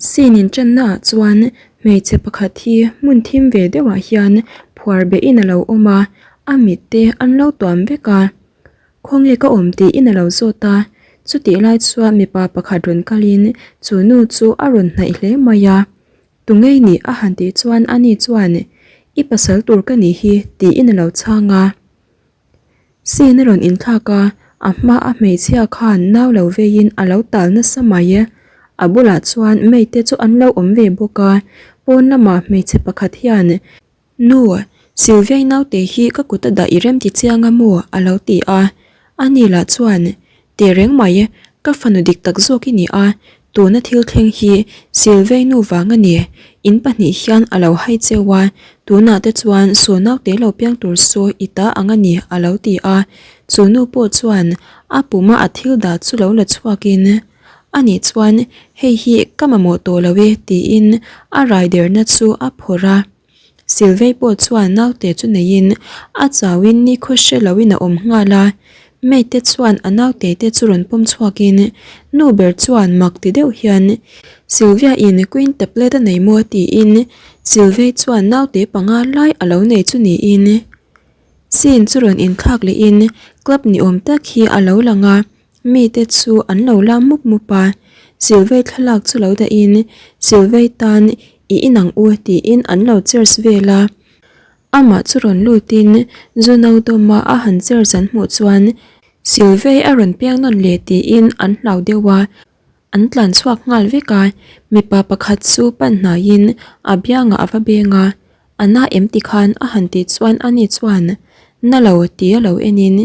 Scene inṭanna ah chuan hmeichhe pakhat hi hmun thim ve deuhah hian phuar behin a lo awm a, a mit te an lo tuam vek a. Khawnge ka awm tiin a lo zawt a, chutih lai chuan mipa pakhat rawn kalin chu nu chu a rawn hnaih hle mai a. Tungei nih a han tih chuan ani chuan I pasal tur ka nih hi tiin a lo chhang a. Scene a rawn inthlak a, a hma a hmeichhia khan nau lo veiin a lo tal nasa mai. A bulah chuan mate chu an lo awm ve bawk a, pawn lamah hmeichhe pakhat hian Nu, Sylvia-i naute hi ka kut a dah i rem ti chiang a maw? a lo ti a. Ani lah chuan, Teh reng mai, ka fanu dik tak zawk i ni a, tuna thil thleng hi Sylvia-i nu vang a ni. In pahnih hian a lo hai cheu a, tunah te chuan saw naute lo piang tur saw i ta ang a ni, a lo ti a. Chu nu pawh chuan a puma a thil dah chu lo la chhuakin, Ani chuan, Hei hi ka mamawh tawh lo e, tiin a rai derna chu a phawrh a. Silvei pawh chuan naute chu neiin a chauin nikhaw hre loin a awm nghal a, mate chuan a naute te chu rawn pawm chhuakin nu ber chuan mak ti deuh hian Sylvia in queen tablet a nei maw tiin Silvei chuan naute panga lai a lo nei chu niin scene chu rawn inthlak lehin club ni awm tak hi a lo lang a. Mite chu an lo la mup mup a, Silvei thlalak chu lo dahin Silvei tan i inang u tiin an lo chairs vel a. Amah chu rawn lutin zu no dawma a han chairs an hmuh chuan Silvei a rawn piang nawn leh tiin an hlau deuh a, an tlan chhuak nghal vek a. Mipa pakhat chu pan hnaiin a biangah a va beng a, A na em ti khan a han tih chuan ani chuan na lo ti a lo enin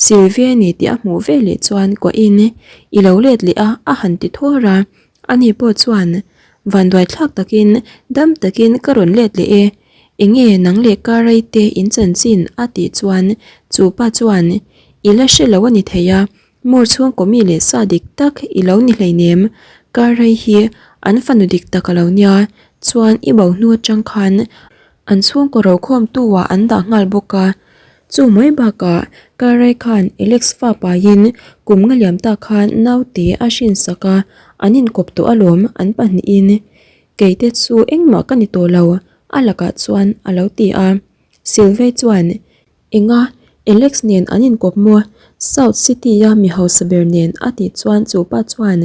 Sylvia ni tih a hmuh ve leh chuan kuahin i lo let leh a a han ti thawr a, ani pawh chuan vanduai thlak takin dam takin ka rawn let leh e, enge nang leh ka rei te in chanchin a tih chuan chu pa chuan i la hre lo a ni thei a, Mur chhungkaw mi leh sa dik tak i lo ni hleinem, kar rei hi an fanu dik tak a lo nia, chuan i bo hnu atang khan an chhungkaw rokhawm tu ah an dah nghal bawk a, chu mai bakah kar rei khan Alex fa paiin kum nga liam ta khan naute a hrinsak a, an inkawp tawh alawm an pahnihin keite chu engmah ka ni tawh lo a lakah chuan a lo ti a, Sylvie chuan Enga? Alex nen an inkawp maw? South City-a mi hausa ber nen a tih chuan chu pa chuan,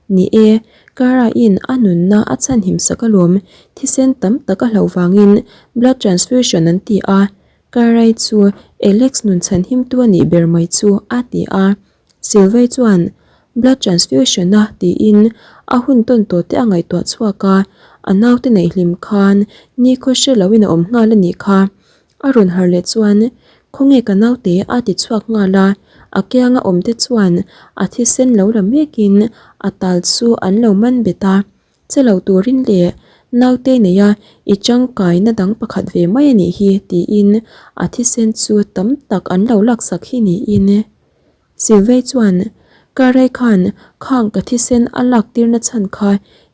Ni e, Cara-in a nunna a chhanhim sak alawm, thisen tam tak a hlauh vangin blood transfusion an ti a, Cara-i chu Alex nun chhanhimtu a nih ber mai chu a ti a. Sylvie chuan blood transfusion a tiin a hun tawn tawh te a ngaihtuah chhuak a, a naute neih hlim khan nikhaw hre loin a awm nghal a nih kha. A rawn harh leh chuan, Khawnge ka naute a ti chhuak nghal a, a kianga awm te chuan a thisen lo la mekin a tal chu an lo man bet a, che lo turin leh naute neia i tangkaina dang pakhat ve mai a nih hi tiin a thisen chu tam tak an lo laksak hi niin Sylvie chuan Karei khan khang ka thisen a lak tirna chhan kha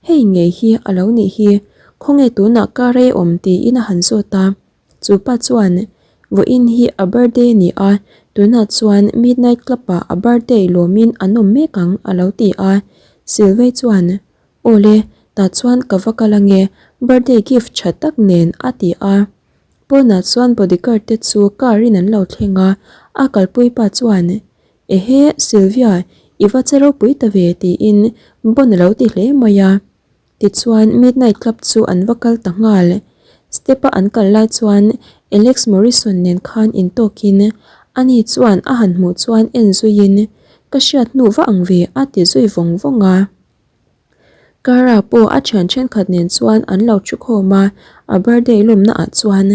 hei ngei hi a lo nih hi, khawnge tunah Karei awm tiin a han zawt a. Chu pa chuan vawiin hi a birthday a ni a, tunah chuan Midnight Club ah a birthday lawmin an awm mek ang a lo ti a. Sylvie chuan Awle, tah chuan ka va kal ange, birthday gift tha tak nen a ti a. Pawnah chuan bodyguard te chu car in an lo thleng a, a kalpui pa chuan, Ehe, Sylvia, i va che ropui ta ve tiin bon a lo ti hle mai a. Tichuan Midnight Club chu an va kal ta nghal. Step a an kal lai chuan Alex Morrison nen khan intawkin ani chuan a han hmuh chuan en zuiin, Ka hriat hnu va ang ve a ti zui vawng vawng a. Cara pawh a thian thenkhat nen chuan an lo thu khawm a, a birthday lawmna ah chuan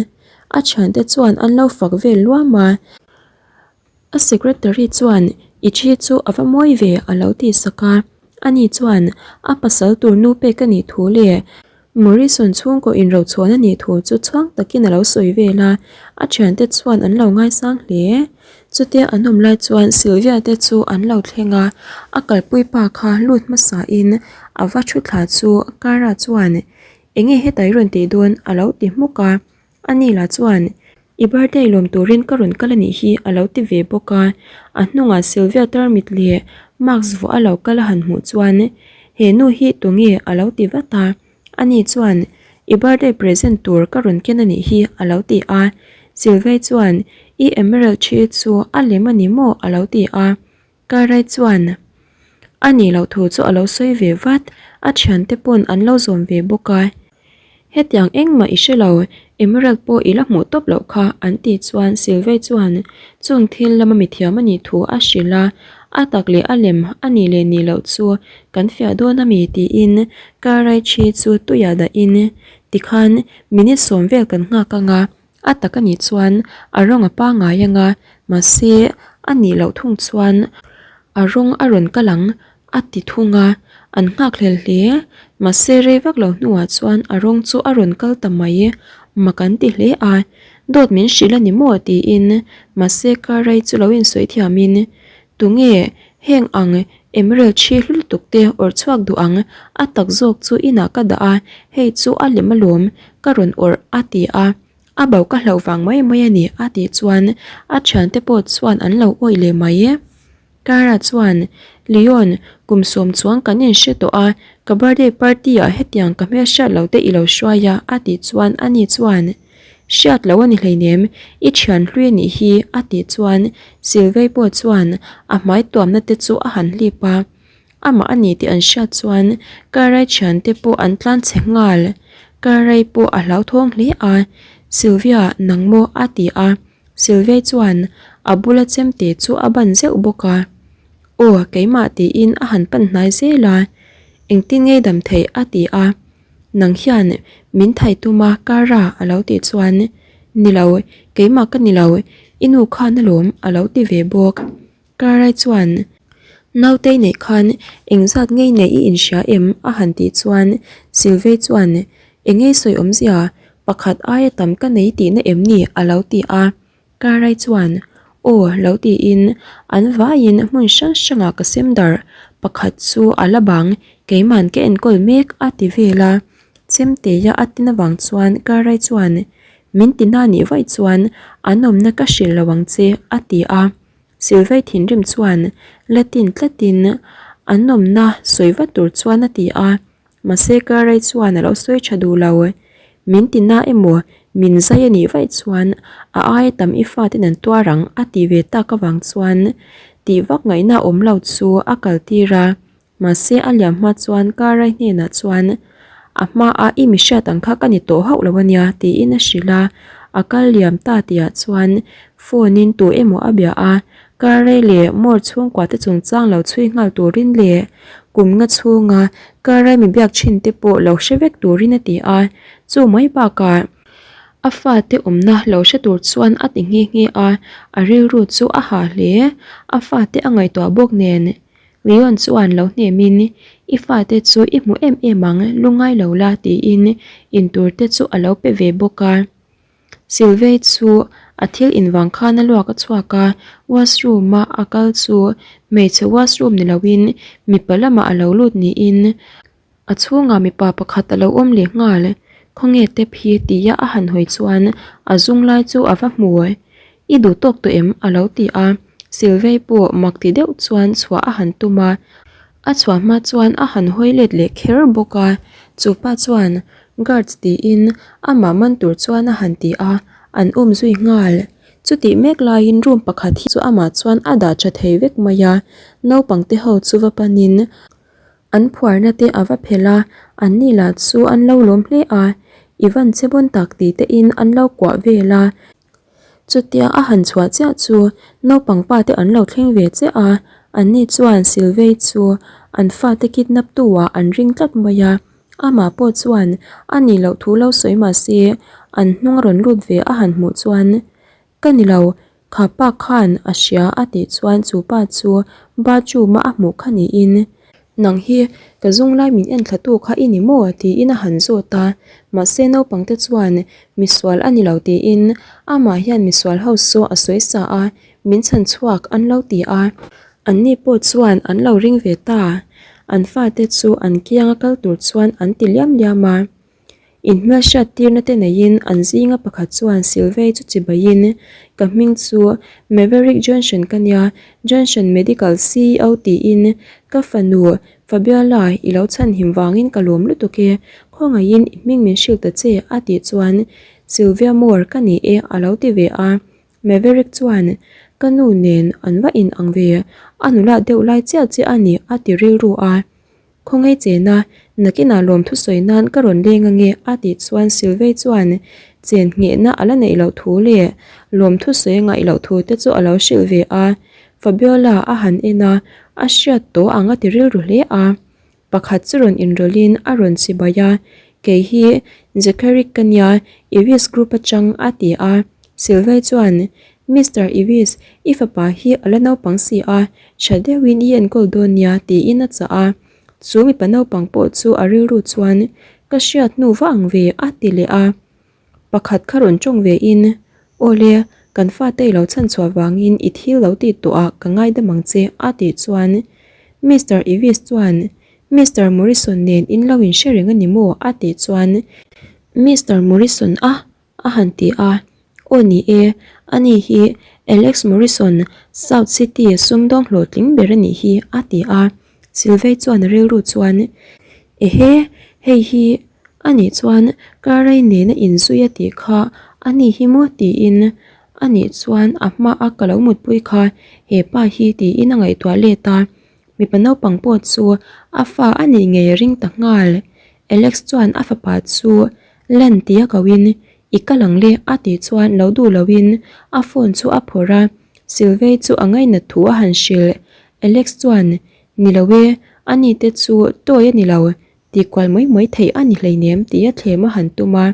a thiante chuan an lo fak vel luam a. A secretary chuan i thi chu a va mawi ve a lo ti sak a, ani chuan a pasal tur nu pek a nih thu leh Morrison chhungkaw inrochhawn a nih thu chu chhuang takin a lo sawi vel a, a thiante chuan an lo ngaisang hle. Chutia an awm lai chuan Sylvia te chu an lo thleng a, a kalpui pa kha lut hmasain a va thu thla chu Cara chuan Enge heta i rawn tih dawn? a lo ti hmuk a, ani lah chuan I birthday lawm turin ka rawn kal a nih hi a lo ti ve bawk a, a hnungah Sylvia tarmit leh mask vuah a lo kal a han hmuh chuan. He nu hi tunge? a lo ti vat a. Ani chuan, I birthday present tur ka rawn ken a nih hi, a lo ti a. Sylvie chuan, I emerald thi chu a lem a ni maw? a lo ti a. Karai chuan a nih loh thu chu a lo sawi ve vat, a thiante pawn an lo zawm ve bawk a. Hetiang engmah i hre lo, Emerald pawh i la hmuh tawp loh kha an tih chuan Sylvie chuan chung thil lama mithiam a nih thu a hrilh a, a tak leh a lem a nih leh nih loh chu kan fiah dawn a mi tiin Karai thi chu tuiah dahin tikhan minute sawm vel kan nghak ang a. A tak a nih chuan a rawng a pangngai ang a, mahse a nih loh thung chuan a rawng a rawn kal ang a ti thung a, an nghakhlel hle. Mahse rei vak lo hnuah chuan a rawng chu a rawn kal ta mai, mak an ti hle a, dawt min hrilh a ni maw tiin mahse Karai chu lo insawi thiamin tunge heng ang Emerald thi hlu lutuk te awrh chhuak duh ang, a tak zawk chu inah ka dah a, hei chu a lem alawm, ka rawn awrh a ti a, a bau ka hlauh vang mai mai a ni a tih chuan a thiante pawh chuan an lo awih leh mai e. Clara chuan, Leon, kum sawm chuang kan inhre tawh a, ka birthday party ah hetiang ka hmelhriat lo te i lo hruai a a tih chuan ani chuan, Hriat loh a ni hleinem, i thian hlui a nih hi a tih chuan Sylvie pawh chuan a hmai tuamna te chu a han hlip a. Amah a ni tih an hriat chuan Karai thiante pawh an tlan chhe nghal. Karai pawh a hlauthawng hle a, Sylvia nang maw a ti a. Sylvie chuan a bula chemte chu a ban zeuh bawk a. Aw keimah tiin a han pan hnai zel a, engtin ngei dam theih a ti a. Nang hian min thai tum a Cara a lo tih chuan Ni lo, keimah ka ni lo, i nu khan alawm a lo ti ve bawk. Cara chuan Nautei neih khan engzat ngei neih i inhria em? a han tih chuan Sylvie chuan Engei sawi awmzia, pakhat aia tam ka nei tihna em ni? a lo ti a. Karai chuan, Aw, lo tiin an vaiin hmun hrang hrangah ka sem darh, pakhat chu a la bang, keiman ka enkawl mek a ti vel a. Chemteia a tin avang chuan Karai chuan, Min ti na nih vaih chuan an awmna ka hrilh lo ang che a ti a. Silvai thinrim chuan la tin tlatin an awmna sawi vat tur chuan a ti a. Mahse Karai chuan a lo sawi tha duh lo. Min ti na emaw, min zai a nih vaih chuan a aia tam i faten an tuar ang a ti ve tak avang chuan tih vak ngaihna awm lo chu a kal tir a. Mahse a liam hma chuan Karai hnenah chuan a hmaa i mi hriat ang kha ka ni tawh hauh lo a nia tiin a hrilh a. A kal liam ta tihah chuan phone in tu emaw a bia a, Karei leh Moore chhungkua te chungchang lo chhui nghal turin leh kum nga chhunga Karei mi biak thin te pawh lo hre vek turin a ti a, chu mai bakah a fate awmna lo hre tur chuan a ti nghe nghe a, a rilru chu a hah hle, a fate a ngaihtuah bawk nen Leon chuan lo hnemin I fate chu i hmu em em ang, lungai lo la tiin intur te chu a lo pe ve bawk a. Sylvie chu a thil invang khan a luak a chhuak a, washroom a a kal chu hmeichhe washroom ni loin mipa lamah a lo lut niin a chhungah mipa pakhat a lo awm leh nghal. Khawnge tap hi tia a han hawi chuan a zung lai chu a va hmu. I duh tawk tawh em? a lo ti a, Sylvie pawh mak ti deuh chuan chhuah a han tum a, a chhuah hma chuan a han hawi let leh kher bawk a, chupa chuan Guards tiin amah man tur chuan a han ti a, an um zui nghal. Chutih mek laiin room pakhat hi chu amah chuan a dah tha thei vek mai a, naupang te ho chu va panin an phuarna te a va phelh a, an ni lah chu an lo lawm hle a, I van che bawn tak tih te in an lo kuah vel a. Chutia a han chhuah chiah chu naupang pa te an lo thleng ve chiah a, an ni chuan Sylvie chu an fate kidnap tu ah an ring tlat mai a. Amah pawh chuan a nih loh thu lo sawi mah se an hnung a rawn lut ve a han hmuh chuan Ka ni lo, kha pa khan a hria a tih chuan chu pa chu bathroom a a hmuh kha niin Nang hi ka zung lai min en thla tu kha i ni maw? tiin a han zawt a, mahse naupang te chuan misual a ni lo tiin amah hian misual ho saw a sawi sa a, min chhan chhuak an lo ti a. Anni pawh chuan an lo ring ve ta. An fate chu an kianga kal tur chuan an ti liam liam a. Inhmelhriat tirna te neiin an zinga pakhat chuan Sylvie chu chibaiin, Ka hming chu Maverick Johnson ka nia, Johnson Medical ceo tiin ka fanu Fabiola, i lo chhanhim vangin ka lawm lutuk e, khawngaihin i hming min hrilh ta che a tih chuan Sylvia Moore ka ni e a lo ti ve a. Maverick chuan, Ka nu nen an va in ang ve, a nula deuh lai chiah chiah a ni a ti rilru a. Khawngaih chena, nakinah lawm thusawi nan ka rawn leng ange a tih chuan Sylvie chuan chen nghehna a la neih loh thu leh lawm thusawi a ngaih loh thu te chu a lo hrilh ve a. Fabiola a han en a, a hriat tawh ang a ti rilru hle a. Pakhat chu rawn inrawlhin a rawn chibai a, Kei hi Zachary ka nia, Iris group atang a ti a. Sylvie chuan, Mister Iris, i fapa hi a la naupang si a, tha deuhin i enkawl dawn nia tiin a chah a. Chu mipa naupang pawh chu a rilru chuan, Ka hriat hnu va ang ve a ti leh a. Pakhat kha rawn tawng ve in, Awle, kan fate i lo chhan chhuah vangin i thil lo tih tawh ah ka ngaidam ang che a tih chuan Mister Ivis chuan Mister Morrison nen in lo inhre reng a ni maw a tih chuan Mister Morrison a a han ti a, Aw ni e, ani hi Alex Morrison, South City sumdawng hlawhtling ber a nih hi a ti a. Sylvie chuan a rilru chuan, Ehe, hei hi a nih chuan Carlyle nena inzui a tih kha a ni hi maw tiin a nih chuan a hma a ka lo mutpui kha he pa hi tiin a ngaihtuah let a, mipa naupang pawh chu a fa a nih ngei a ring ta nghal. Alex chuan a fapa chu lan tia koin I kal ang le a tih chuan lo duh loin a phone chu a phawrh a, Sylvie chu a ngainat thu a han hrilh. Alex chuan, Ni lo e, ani te chu toy a ni lo, ti kual mai mai theih a ni hleinem tia thlem a han tum a.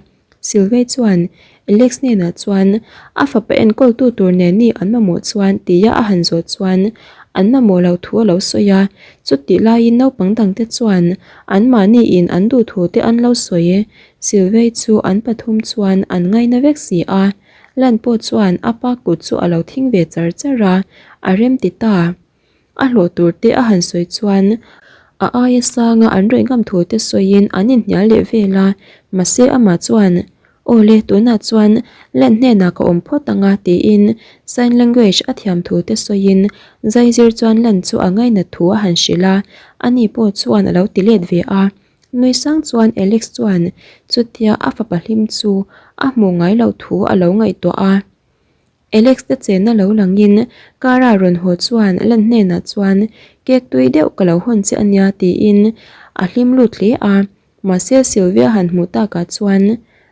Sylvie chuan Alex hnenah chuan a fapa enkawltu tur nen ni an mamawh chuan tia a han zawh chuan an mamawh lo thu a lo sawi a. Chutih laiin naupang dangte chuan anmahniin an duh thu te an lo sawi. Sylvie chu an pathum chuan an ngaina vek si a. Lan pawh chuan a pa kut chu a lo thing ve char char a, a rem ti ta. A hlawh tur te a han sawi chuan a aia sanga an rawih ngam thu te sawiin an inhnial leh vel a, mahse amah chuan, Aw le, tunah chuan Len hnenah ka awm phawt ang a tiin sign language a thiam thu te sawiin zaizir chuan Len chu a ngainat thu a han hrilh a, ani pawh chuan a lo ti let ve a. Nui sang chuan Alex chuan chutia a fapa hlim chu a hmuh ngai loh thu a lo ngaihtuah a. Alex te chenna lo langin car a rawn haw chuan lan hnenah chuan cake tui deuh ka lo hawn che ania tiin a hlim lut hle a, mahse Sylvia han hmuh takah chuan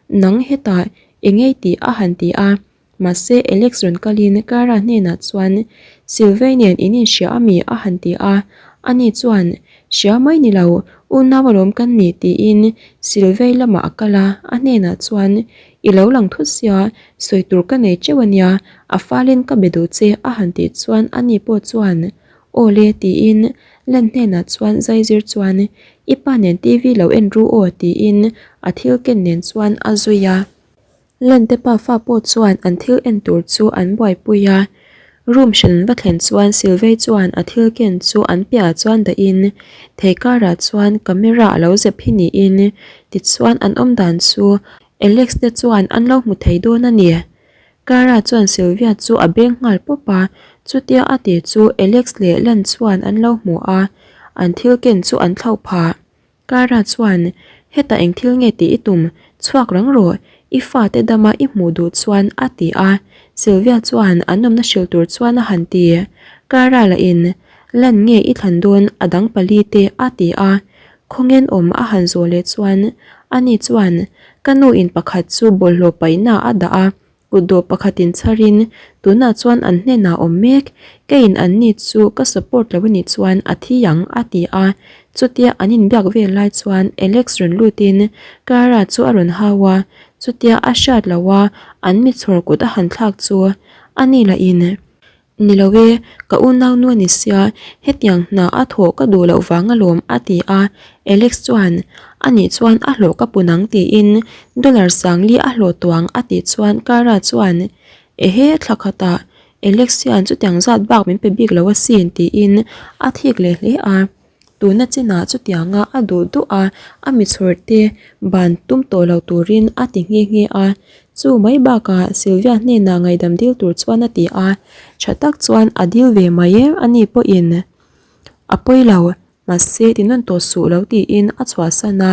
nang hetah eng ngei tih a han ti a, mahse Alex rawn kalin Cara hnenah chuan Sylvia nen in inhria ami a han ti a, ani chuan hria mai ni lo unau alawm kan ni tiin Sylvia lamah a kal a, a hnenah chuan I lo lang thut sia, sawi tur ka nei teuh a nia, a falin ka be duh che a han tih chuan ani pawh chuan Aw le tiin Len hnenah chuan zaizir chuan I pa nen TV lo en ru aw tiin a thil ken nen chuan a zui a. Len te pa fa pawh chuan an thil en tur chu an buaipui a. Room hran an va thlen chuan Sylvie chuan a thil ken chu an piahah chuan dahin thei karah chuan camera a lo zep hi niin tichuan an awm dan chu Alex te chuan an lo hmu thei dawn a ni. Cara chuan Sylvia chu a beng nghal pawp a, chutia a ti chu Alex leh Len chuan an lo hmu a, an thil ken chu an thlauh phah. Cara chuan, Hetah eng thil nge tih i tum? Chhuak rang rawh, i fate dama i hmuh duh chuan a ti a. Sylvia chuan an awmna hrilh tur chuan a han ti. Cara lahin, Lan nge i thlan dawn a dang pali te a ti a. Khawngen awm a han zawh leh chuan, ani chuan, Ka nu in pakhat chu bawlhhlawh paihna a dah a, Kutdawh pakhatin chharin, Tunah chuan an hnenah awm mek, keiin anni chu ka support lo anih chuan a thi ang a ti a. Chutia an inbiak vel lai chuan Alex rawn lutin Clara chu a rawn hau a, chutia a hriat loh a an mi chhawr kut a han thlak chu ani lahin Ni lo e, ka unau nu a ni sia, hetiang hna a thawh ka duh loh vang alawm a ti a, Alex chuan, Anih chuan a hlawh ka pun ang tiin dollar sangli a hlawh tuang a tih chuan Cara chuan, Ehe, thla khatah Alex hian chutiang zat bak min pe bik lo asin tiin a thik leh hle a. Tuna chinah chutianga a duh duh a, a michhawr te ban tum tawh lo turin a ti nghe nghe a. Chu mai bakah Sylvia hnenah ngaihdam dil tur chuan a ti a, tha tak chuan a dil ve mai em a ni pawhin a pawi lo. Mahse ti nawn tawh suh lo tiin a chhuahsan a.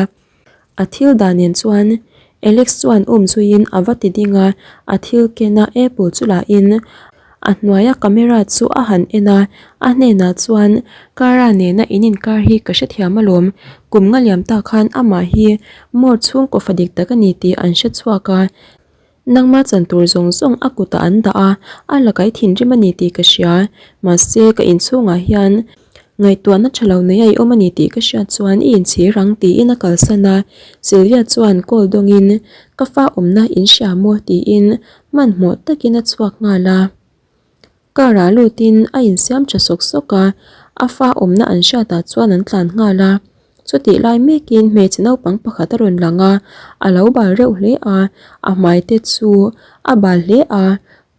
A thil dan nen chuan Alex chuan um zuiin a va ti ding a, a thil ken a apple chu lahin a hnuaia camera chu a han en a, a hnenah chuan Cara nena in inkar hi ka hrethiam alawm, kum nga liam tak khan amah hi Moore chhungkaw fa dik tak a ni tih an hre chhuak a. Nangma chan tur zawng zawng a kutah an dah a, a lakai thinrim a ni tih ka hria. Mahse, ka inchhungah hian ngaihtuahna tha lo nei a i awm a ni tih ka hriat chuan i inchhir ang tiin a kalsan a. Sylvia chuan call dawngin, Ka fa awmna in hria maw? tiin hmanhmawh takin a chhuak nghal a. Car ah lutin a insiam tha sawk sawk a, a fa awmna an hriatah chuan an tlan nghal a. Chutih lai mekin hmeichhe naupang pakhat a rawn lang a, a lo bal reuh hle a, a hmai te chu a bal hle a,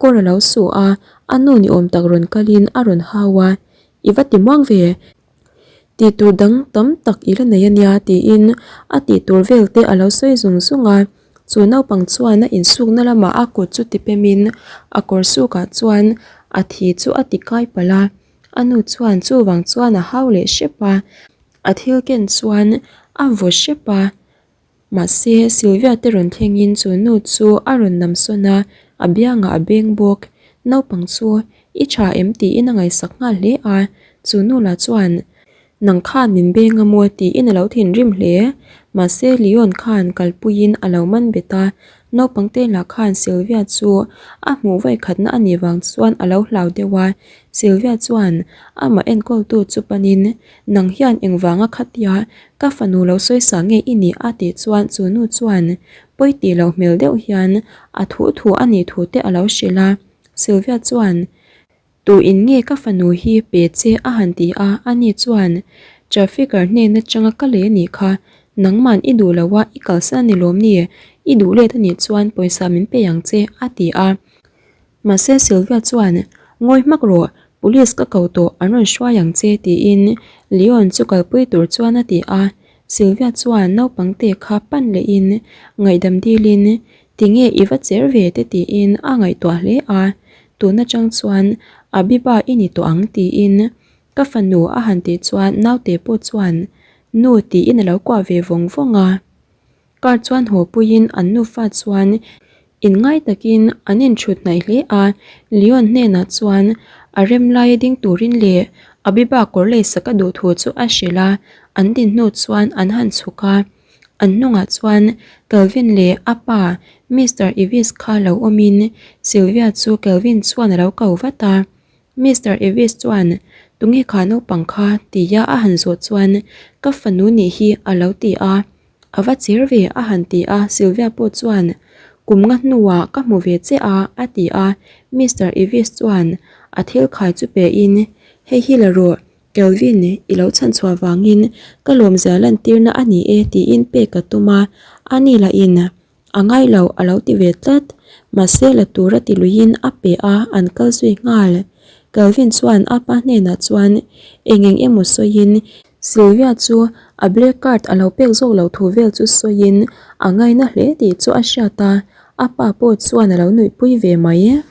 kawr a lo su a, a nu ni awm tak rawn kalin a rawn hau a, I va ti muang ve, tih tur dang tam tak i la nei a nia tiin a tih tur vel te a lo sawi zung zung a. Chu naupang chuan a insukna lamah a kut chu ti pemin a kawr sukah chuan a thi chu a ti kai palh a, a nu chuan chuvang chuan a hau leh hrep a, a thil ken chuan a vaw hrep a, mahse Sylvia te rawn thlengin chu nu chu a rawn nam sawn a, a biangah a beng bawk. Naupang chu i tha em tiin a ngaihsak nghal hle a, chu nu lah chuan Nang khan min beng a maw tiin a lo thinrim hle. Mahse Leon khan kalpuiin a lo man bet a, naupang te lah khan Sylvia chu a hmuh vawikhatna a nih vang chuan a lo hlau deuh a. Sylvia chuan amah enkawltu chu panin, Nang hian engvanga khatia ka fanu lo sawisa nge i nih a tih chuan chu nu chuan pawi tih loh hmel deuh hian a thu thu a nih thu te a lo hrilh a. Sylvia chuan Tu in nge ka fanu hi pe che a han ti a, ani chuan Trafficker hnen atanga ka lei anih kha, nangman i duh lo a i kalsan a ni lawm ni, i duh let anih chuan pawisa min pe ang che a ti a. Mahse Sylvia chuan Ngawi hmak rawh, police ka ko tawh an rawn hruai ang che tiin Leon chu kalpui tur chuan a ti a. Sylvia chuan naupang te kha pan lehin ngaihdam dilin Tinge i va cher ve te tiin a ngaihtuah hle a. Tun atang chuan Abiba i ni tawh ang tiin ka fanu a han tih chuan naute pawh chuan nu tiin a lo kuah ve vawng vawng a. Car chuan haw puiin an nufa chuan inngai takin an inthut hnaih hle a, Leon hnenah chuan a rem laia ding turin leh Abiba kawr leisak a duh thu chu a hrilh a, an din hnu chuan an han chhuk a. An hnungah chuan Kelvin leh a pa Mister Evis kha lo awmin Sylvia chu Kelvin chuan a lo ko vat a. Mister Evis chuan Tunge kha naupang kha? tia a han zawh chuan Ka fanu nih hi a lo ti a. A va cher ve a han ti a Sylvia pawh chuan Kum nga hnuah ka hmu ve che a a ti a. Mister Evis chuan a thil khai chu pein Hei hi la rawh Kelvin, i lo chhanchhuah vangin ka lawmzia lantirna a ni e tiin pek ka tum a, a ni lahin a ngai lo a lo ti ve tlat. Mahse la tura ti luiin a pe a, an kal zui nghal. Kelvin chuan a pa hnenah chuan eng eng emaw sawiin Sylvia chu a black card a lo pek zawk loh thu vel chu sawiin a ngaina hle tih chu a hriat a, a pa pawh chuan a lo nuihpui ve mai.